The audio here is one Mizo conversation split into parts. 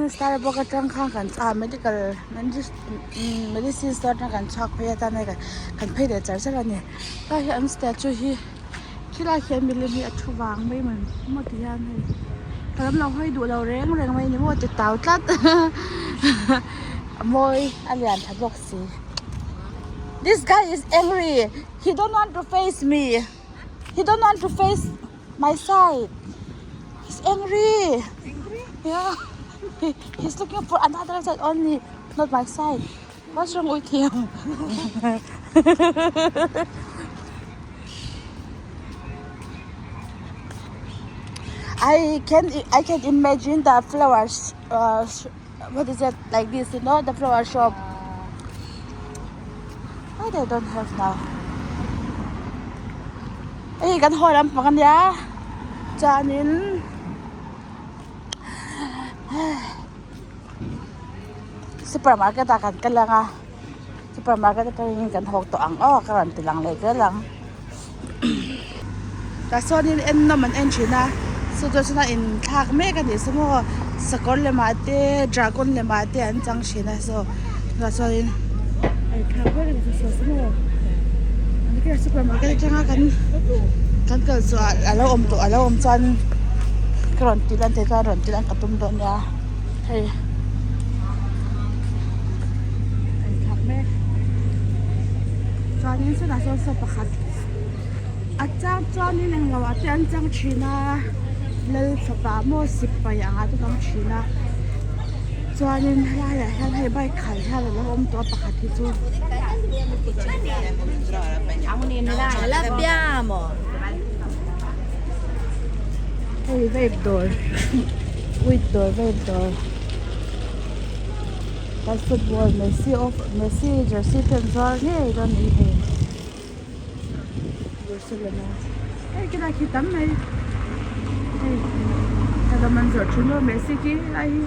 Chuanin Starbucks atang khan kan ah medical medicine store atang kan chhuak phei a chuan hei kan phei leh char char a ni. Tlai hi an statue hi khilai khian milim hi a thu vang mai mai maw ti hian hei ka lam lo hawi duh lo reng reng mai ni maw ti tau tlat a mawi a lian tha bawk si. This guy is angry he don't want to face me he don't want to face my side he's angry yeah he's looking for another side only not my side. What's wrong with him? I can I can imagine the flowers uh, what is it like this you know the flower shop why they don't have now Ei kan haw lampang ania chuanin Supermarket ah kan kal ang a supermarket atangin kan hawk tawh ang aw ka rawn ti lang leh zel ang tah sawnin en nawm an en thin a chu chu chuan a inthlak mek a nih chu maw sakawr lemah te dragon lemah te an chang thin a saw tah chuanin a inthlak mek a nih chu maw supermarket atanga kan kan kal chhuah a lo awm tawh a lo awm chuan ka rawn ti lan thei chuan rawn ti lan ka tum dawn nia. Hei a inthlak mek chuanin sawtah sawn saw pakhat a chang chuanin englo ah te an chang thin a lal fapa maw sipai angah te an awm thin a chuanin helaiah hian hei bike khalh hian alo awm tawh a pakhat hi chu. Hei vape dawr. Wheat dawr vape dawr kan football messi of messi jersey te an zuar ngei dawn a ni hei Barcelona hei khilai khi tam mai hei helam an zawrh thin maw messi khi helai hi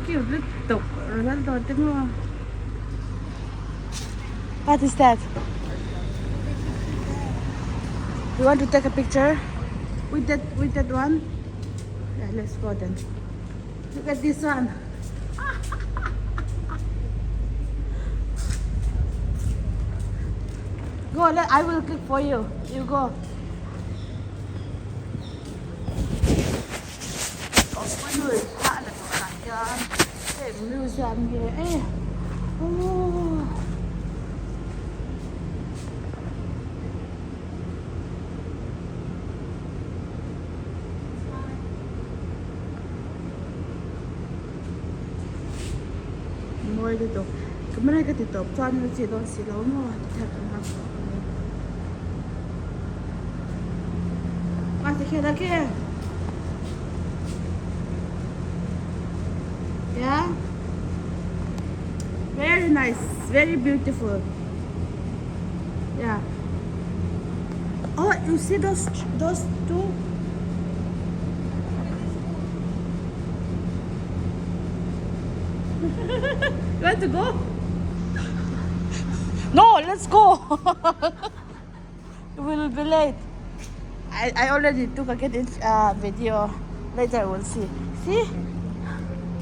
cute lutuk Ronaldo te maw what is that you want to take a picture with that with that one. Yeah, let's go then. Look at this one. Go, let, I will click for you. You go. Museum here. Eh. Oh. Mawi lutuk camera ka ti tawp chuan a chi dawn si lo maw ti thak ang a a ti khian a khi yeah very nice very beautiful yeah oh you see those those two you want to go no let's go we will be late I, I already took a get in, uh, video later we'll see see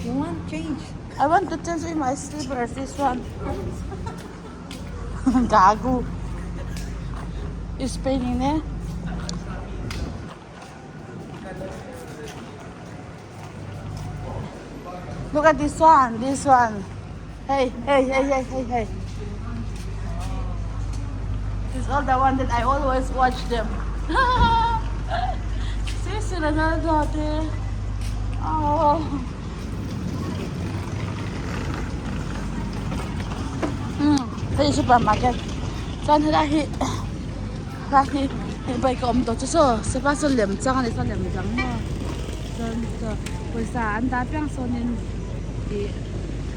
You want change? I want to change with my slippers this one Gago. It's paining eh. Look at this one, this one. Hey, hey, hey, hey, hey, hey. This is all the one that I always watch them. See, sila na dati. Oh. Hei supermarket chuan helai hi helai hi hei bike a awm tawh chu saw sepa saw lem chang a ni saw lem chang maw chuan saw pawisa an dah piang sawnin ih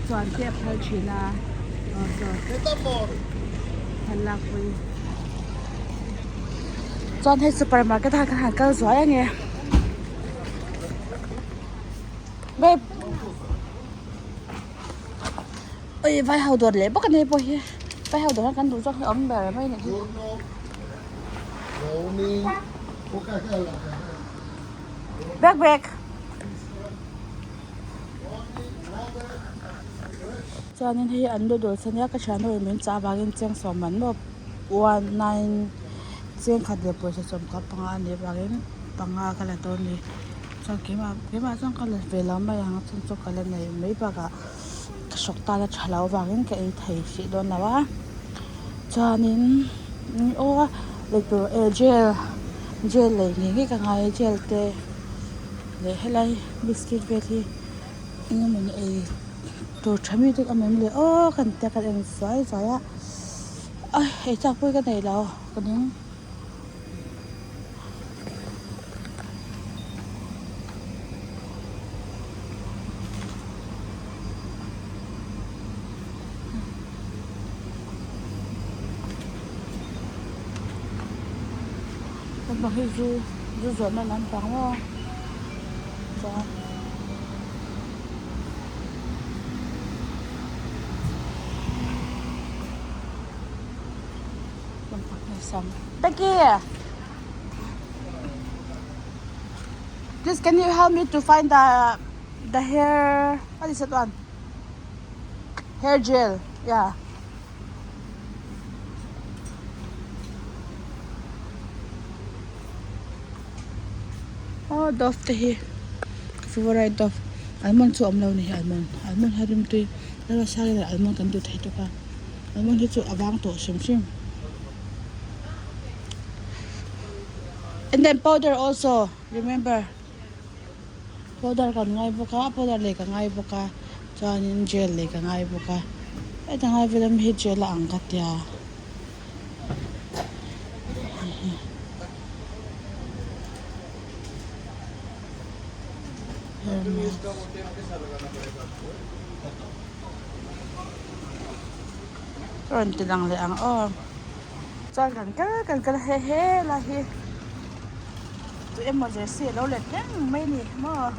chuan te a phal thin a aw saw thlalak pui chuan hei supermarket ah khan han kal zuai ang e. Babe. Oi vai ho dawt leh bawk a ni pawh hi vai ho dawt hian kan duh zawk hi a awm ber mai a nih hi. Back back. Chuanin hei an noodles ania ka thian ho in min chah avangin cheng sawm man maw one nine cheng khat leh pawisa sawmkhat panga a nih avangin panga ka la dawn a ni chuan keimah keimah chuan ka la ve lo mai ang a chhan chu ka la nei mai bakah ka hrawk tan a tha lo avangin ka ei thei hrih dawn lo a chuanin aw lei tur eh gel gel lei ngei ngei ka ngai a gel te leh helai biscuit vel hi eng emawni ei tur tha mi deuh a awm le aw ka ni ta ka en zuai zuai a a ei chak pawh hi ka nei lo ka ning. Lampang hi zu zu zawrhna lampang maw chuan. Becky please can you help me to find the the hair what is that one hair gel yeah aw dove te hi ka favourite dove almond chu a awm lo a ni hi almond almond hi a rimtui nasa in almond kan duh thei tawk a almond hi chu a vang tawh hrim hrim and then powder also remember powder kan ngai bawk a powder lei ka ngai bawk a chuanin gel lei ka ngai bawk a heta ngai vel ami hi gel a ang ka tia. Ka rawn ti lang leh ang aw chuan kan kal kan kal he he lai hi tu emaw jersey alo let reng mai a ni maw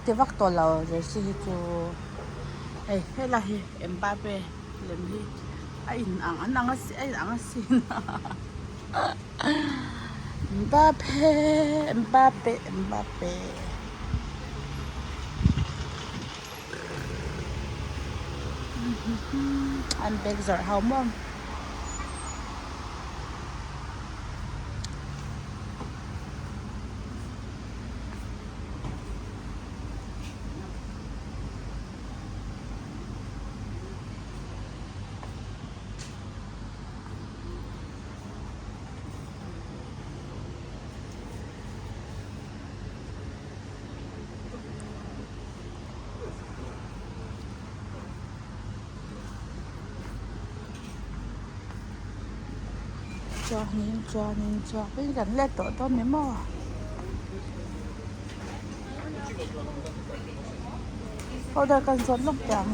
ti vak tawh lo jersey hi chu hei helai hi Mbappe lem hi a in ang an ang a a in ang asin Mbappe Mbappe Mbappe an bag zawrh ho maw. Chuanin chuanin chuanin kan let tawh dawn ni maw. Powder kan zawt lawk teh ang.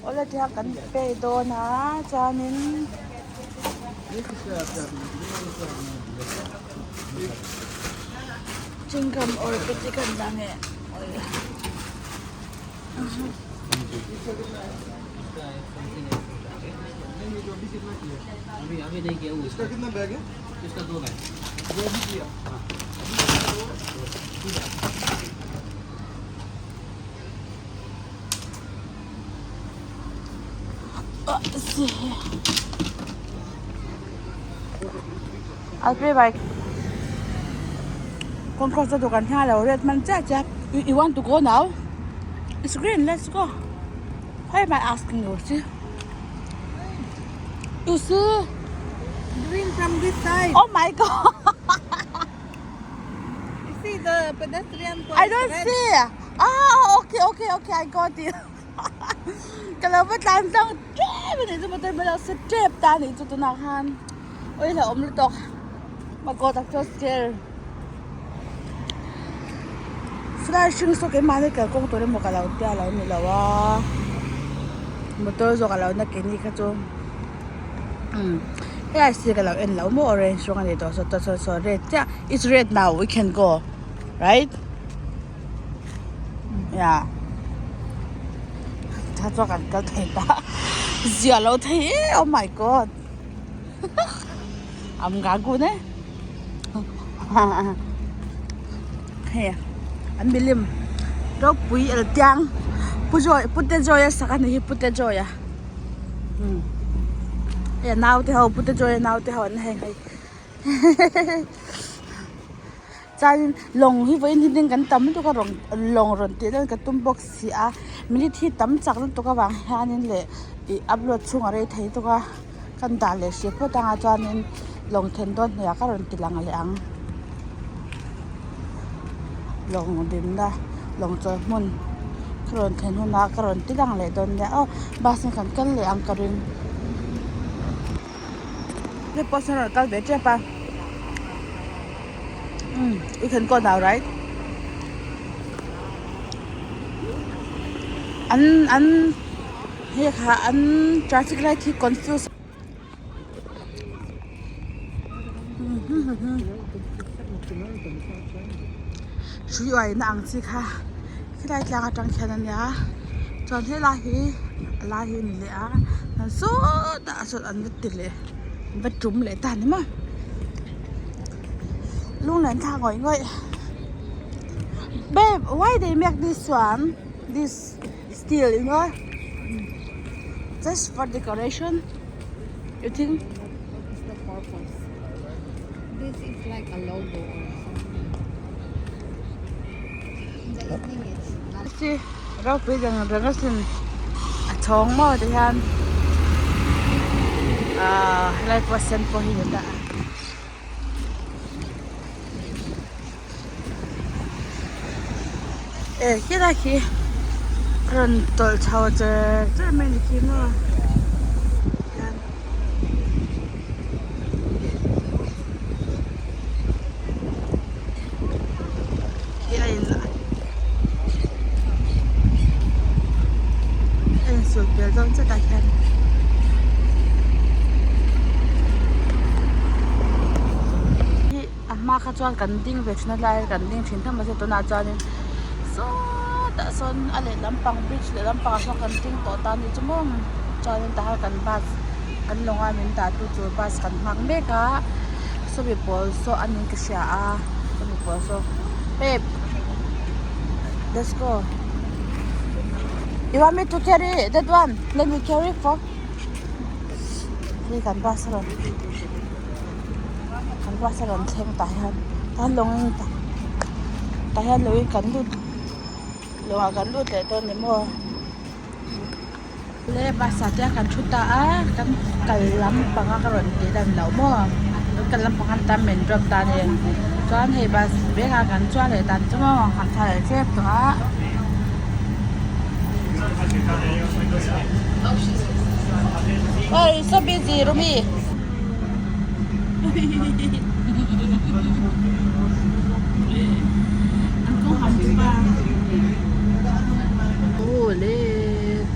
Awle tihian kan pay dawn a chuanin chewing gum or patty kan dah nge I'll pay by kawng cross na dawhkan hian a lo red hman chiah chiah a you want to go now it's green let's go why am I asking you see you see Green from this side. oh my god You see the pedestrian I don't see ah okay okay okay I got it ka lo va tlan tlang tep a nih chu motor bula se tep ta a nih chu tunah khan awi hlauhawm lutuk my god I'm so scared silai hring saw keimahni kalkawng tur emaw ka lo tia lo ni lo a motor zawk a lo na ke ni kha chu umm helai sir ka lo en lo maw orange rawng a ni tawh saw saw saw red chiah it's red now we can go right. Yeah tha chuan kan kal thei ta zia lo thei e oh my god am ga gun e. Hei an milim ropui eltiang pu joy pute joy a sak a ni hi pute joy a umm hei a naute ho pute joy a naute ho an heng hei chuanin lawng hi vawiin hi ding kan tam lutuk a rawn lawng rawn tih dawn ka tum bawk si a minute hi tam chak lutuk avang hianin leh ih upload chhung a rei thei lutuk a kan dah leh hrih phawt anga chuanin lawng then dawn hnuaiah ka rawn ti lang leh ang lawng dinna lawng chawlh hmun ka rawn thlen hunah ka rawn ti lang leh dawn nia aw bus in kan kal leh ang ka ring hei pawh sawn a rawn kal ve tep a umm we can go now right an an hei kha an traffic light hi confuse hrui uaina ang chi kha helai tlang atang khian a nia chuan helai hi a lai hi a ni leh a chuan sawtah sawn an va ti leh an va tum leh ta a ni maw lunglen thlak ngawih ngawih babe why they make this one this steel you know just for decoration you think What is the purpose? This is like a logo or something. In the evening, it's not. Chi ropui dang reng asin a chhawng maw ti hian ahh helai pawh sen pawh hi ni ta a. Eh khilai khi a rawn tawlh chho cher cher mai a ni khi maw hian khi a in a insul pel dawn chiah tah hian. A hma kha chuan kan ding ve thin a lai kan ding thin tham mahse tunah chuanin sawtah sawn a lehlam pang bridge lehlam pangah sawn kan ding tawh ta a ni chu maw chuanin tah hian kan bus kan lawnga min dah tu tur bus kan nghak mek a sawmi pawl saw a niin ka hria a sawmi pawl saw babe let's go you want me to carry that one let me carry for hei kan bus a rawn. Kan bus a rawn thleng tah hian tan lawngin tah hian lo in kan lut lawngah kan lut leh dawn ni maw le bus ah te kan thu ta a kan kal lampang a ka rawn tih dan loh maw kan kal lampang khan tam min drop ta a ni chuan hei bus vek a kan chuang leh dan chu maw kan thla leh tep tawh a. Oi so busy Rumi. An kawng ham chu pa. Aw le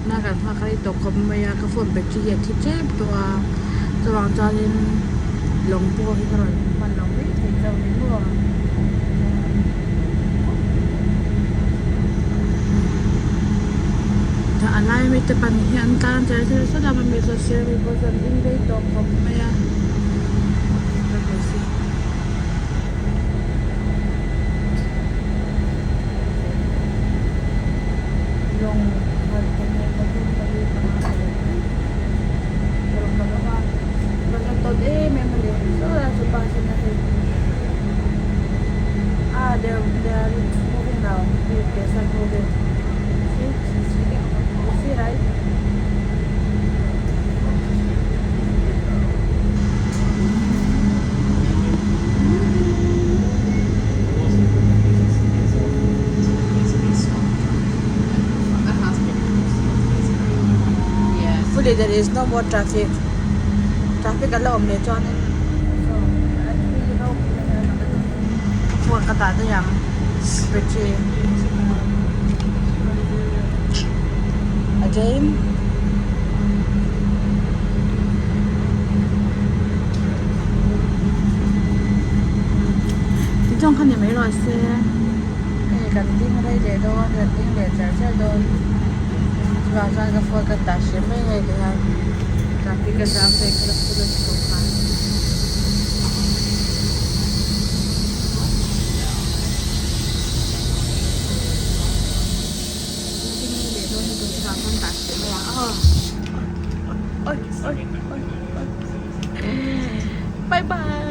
na kan hma kha i tawk khawp mai a ka phone battery hi a thi tep tawh a chuvang chuanin lawng pawh hi ka rawn hman lo mai thei chauh ni maw. A lai ami te pahnih hi an tlan cher cher sawt a mi chu sir mi pawh chu an ding rei tawh khawp mai a. Lawng khat pahnih pathum pali panga paruk paruk kan awm a rawn la tawt em em a ni saw lai chu bus in a hei ah they they are moving now they start moving see you see right. Fully there is no more traffic traffic a la awm leh chuanin phone ka dah daih ang battery again. Tichuan kha ni mai rawh se hei kan ding rei leh dawn kan ding leh char char dawn chuvang chuan ka phone ka dah hreh mai nge ti hian traffic a jam vel kha la phur a ni tawh khan. dah hrih mai ang aw. Oi oi oi oi bye bye.